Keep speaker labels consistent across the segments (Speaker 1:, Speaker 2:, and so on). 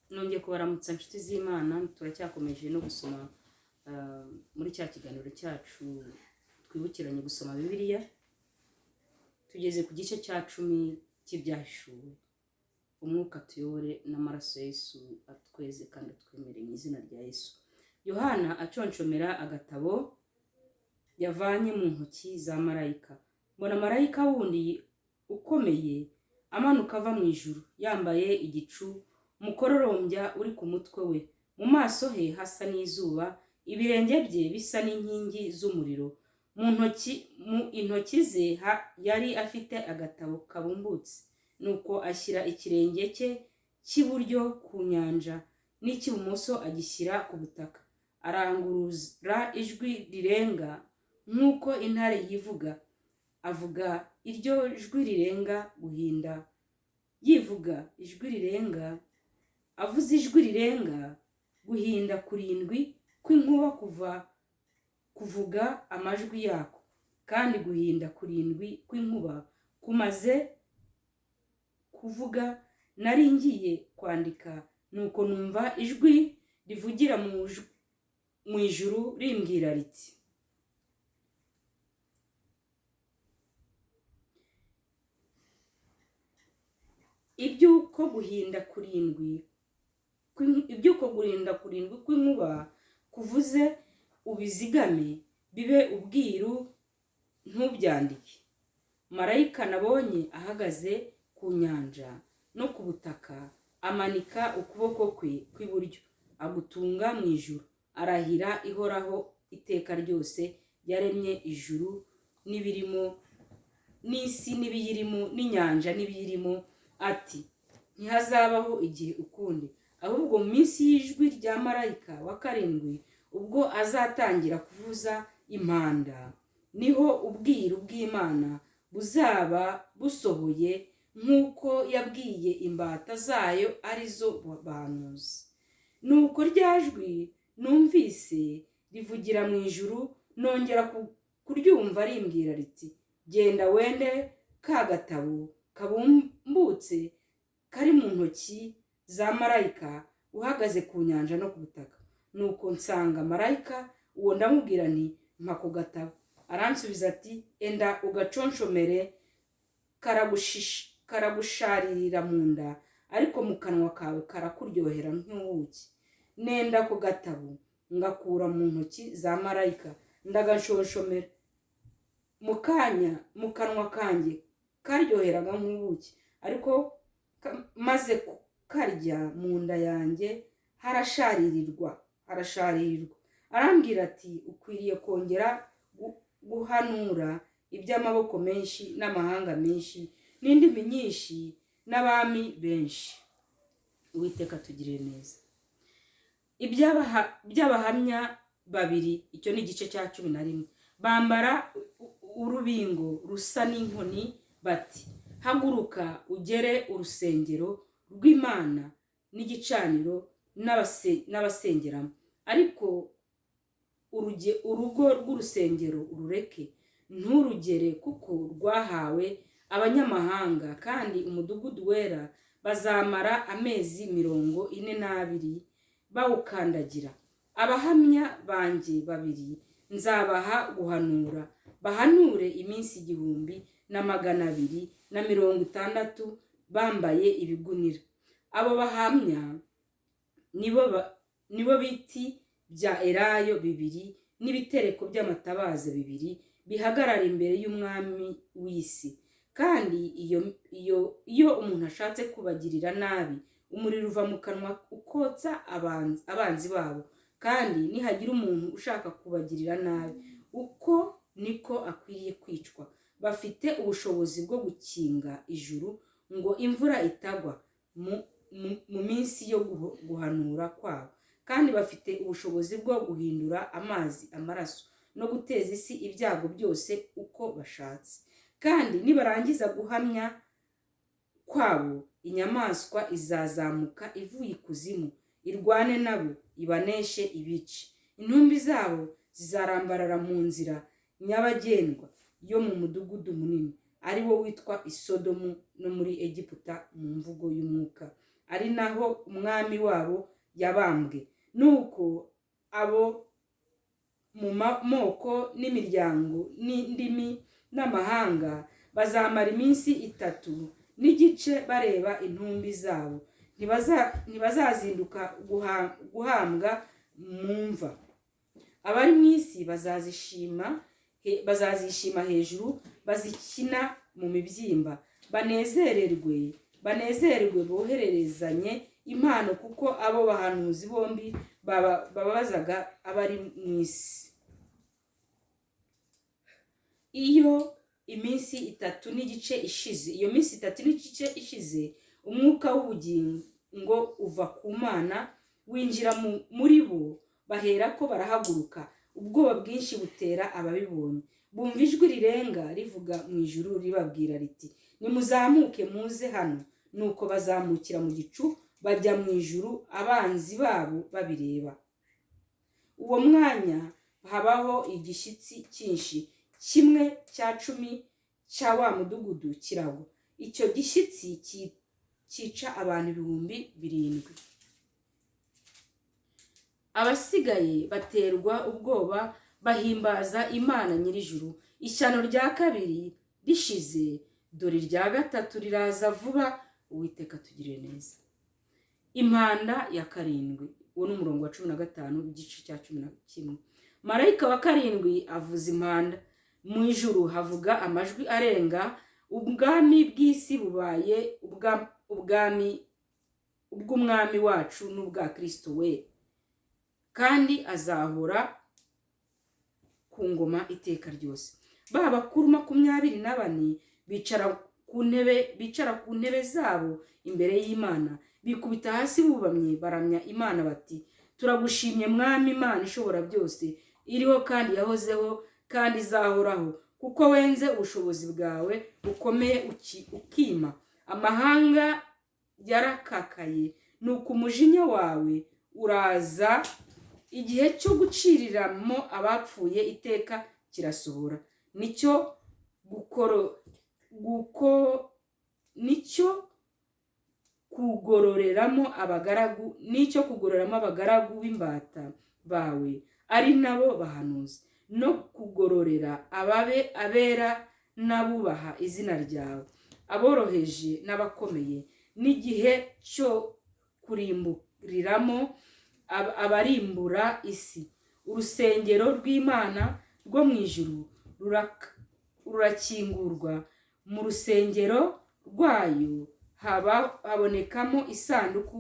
Speaker 1: Nongeye kubaramutsa, inshuti z'Imana. Turacyakomeje no gusoma muri cya kiganiro cyacu twibukiranye gusoma Bibiliya. Tugeze ku gice cya 10 cy'Ibyahishuwe. Umwuka tuyobore n'amaraso ya Yesu atweze kandi atwemere, mu izina rya Yesu. Yohana aconshomera agatabo yavanye mu ntoki za marayika. Mbona marayika wundi ukomeye amanuka ava mu ijuru, yambaye igicu, umukororombya uri ku mutwe we, mu maso he hasa n'izuba, ibirenge bye bisa n'inkingi z'umuriro. Mu intoki ze yari afite agatabo kabumbutse. Nuko ashyira ikirenge cye cy'iburyo ku nyanja, n'icy'ibumoso agishyira ku butaka, arangurura ijwi rirenga nk'uko intare yivuga. Avuga iryo jwi rirenga guhinda, yivuga ijwi rirenga, avuze ijwi rirenga, guhinda kurindwi kw'inkuba kuva kuvuga amajwi yako. Kandi guhinda kurindwi kw'inkuba kumaze kuvuga, nari ngiye kwandika, nuko numva ijwi rivugira mu ijuru rimbwira riti: "Iby'uko guhinda kurindwi kw'inkuba kuvuze ubizigame, bibe ubwiru, ntubyandike." Marayika nabonye ahagaze ku nyanja no ku butaka amanika ukuboko kwe kw'iburyo agutunga mu ijuru, arahira Ihoraho iteka ryose yaremye ijuru n'ibirimo, n'isi n'ibiyirimo, n'inyanja n'ibiyirimo, ati: "Ntihazabaho igihe ukundi. Ahubwo mu minsi y'ijwi rya marayika wa karindwi, ubwo azatangira kuvuza impanda, niho ubwiru bw'Imana buzaba busohoye, nk'uko yabwiye imbata zayo, arizo bahanuzi." Nuko rya jwi numvise rivugira mu ijuru nongera kuryumva rimbwira riti: "Genda wende ka gatabo kabumbutse kari mu ntoki za marayika uhagaze ku nyanja no ku butaka." Nuko nsanga marayika uwo, ndamubwira nti: "Mpa ku gatabo." Aransubiza ati: "Enda ugaconshomere, karagusharirira mu nda, ariko mu kanwa kawe karakuryohera nk'ubuki." Nenda ako gatabo ngakura mu ntoki za marayika, ndagashonshomera. Mu kanya mu kanwa kanjye karyoheraga nk'ubuki, ariko maze kukarya mu nda yanjye harasharirirwa, harasharirirwa. Arambwira ati: "Ukwiriye kongera guhanura iby'amaboko menshi n'amahanga menshi n'indimi nyinshi n'abami benshi." Uwiteka tugirire neza. Iby'abahamya babiri, icyo ni igice cya 11. Bambara urubingo rusa n'inkoni, bati: "Haguruka ugere urusengero rw'Imana n'igicaniro n'abasengeramo, ariko urugo rw'urusengero urureke, nturugere, kuko rwahawe abanyamahanga, kandi umudugudu wera bazamara amezi 42 bawukandagira. Abahamya banjye babiri nzabaha guhanura, bahanure iminsi 1260 bambaye ibigunira." Abo bahamya nibo biti bya elayo bibiri n'ibitereko by'amatabaza bibiri bihagarara imbere y'Umwami w'isi. Kandi iyo umuntu ashatse kubagirira nabi, umuriro uva mu kanwa ukotsa abanzi babo. Kandi nihagira umuntu ushaka kubagirira nabi, uko niko akwiriye kwicwa. Bafite ubushobozi bwo gukinga ijuru ngo imvura itagwa mu minsi yo guhanura kwabo, kandi bafite ubushobozi bwo guhindura amazi amaraso no guteza isi ibyago byose uko bashatse. Kandi nibarangiza guhamya kwabo, inyamaswa izazamuka ivuye ikuzimu, irwane nabo, ibaneshe, ibice. Intumbi zabo zizarambarara mu nzira nyabagendwa yo mu mudugudu munini, ari wo witwa Isodomu no muri Egiputa mu mvugo y'umwuka, ari naho umwami wabo yabambwe. Nuko abo mu moko n'imiryango n'indimi n'amahanga bazamara iminsi 3 n'igice bareba intumbi zabo, ntibazazinduka guhambwa mu mva. Abari mu isi bazazishima hejuru, bazikina mu mibyimba, banezererwe, bohererezanye impano, kuko abo bahanuzi bombi bababazaga abari mu isi. Iyo iminsi 3 n'igice ishize, iyo minsi 3 n'igice ishize, umwuka w'ubugingo uva ku Mana winjira muri bo, baherako barahaguruka. Ubwoba bwinshi butera ababibonye. Bumva ijwi rirenga rivuga mu ijuru ribabwira riti: "Nimuzamuke muze hano." Nuko bazamukira mu gicu bajya mu ijuru, abanzi babo babireba. Uwo mwanya habaho igishyitsi cyinshi, 1/10 cya wa mudugudu kiragwa. Icyo gishyitsi cyica abantu 7000. Abasigaye baterwa ubwoba, bahimbaza Imana nyir'ijuru. Ishyano rya kabiri rishize, dore irya gatatu riraza vuba. Uwiteka tugirire neza. Impanda ya karindwi. Uwo ni umurongo wa 15 igice cya 11. Marayika wa karindwi avuza impanda, mu ijuru havuga amajwi arenga: "Ubwami bw'isi bubaye ubwami ubw'umwami wacu n'ubwa Kristo we, kandi azahora ku ngoma iteka ryose." Ba bakuru 24 bicara ku ntebe zabo imbere y'Imana, bikubita hasi bubamye, baramya Imana bati: "Turagushimye, Mwami Imana ishobora byose, iriho kandi yahozeho kandi izahoraho, kuko wenze ubushobozi bwawe bukomeye ukima. Amahanga yarakakaye, nuko umujinya wawe uraza, igihe cyo guciriramo abapfuye iteka kirasohora, nicyo kugororeramo abagaragu b'imbata bawe, ari nabo bahanuzi, no kugororera ababe abera n'abubaha izina ryawe, aboroheje n'abakomeye, n'igihe cyo kurimburiramo abarimbura isi." Urusengero rw'Imana rwo mu ijuru rurakingurwa, mu rusengero rwayo habonekamo isanduku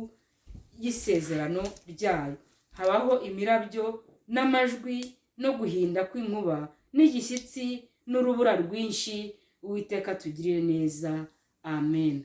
Speaker 1: y'isezerano ryayo. Habaho imirabyo n'amajwi no guhinda kw'inkuba n'igishyitsi n'urubura rwinshi. Uwiteka tugirire neza. Amen.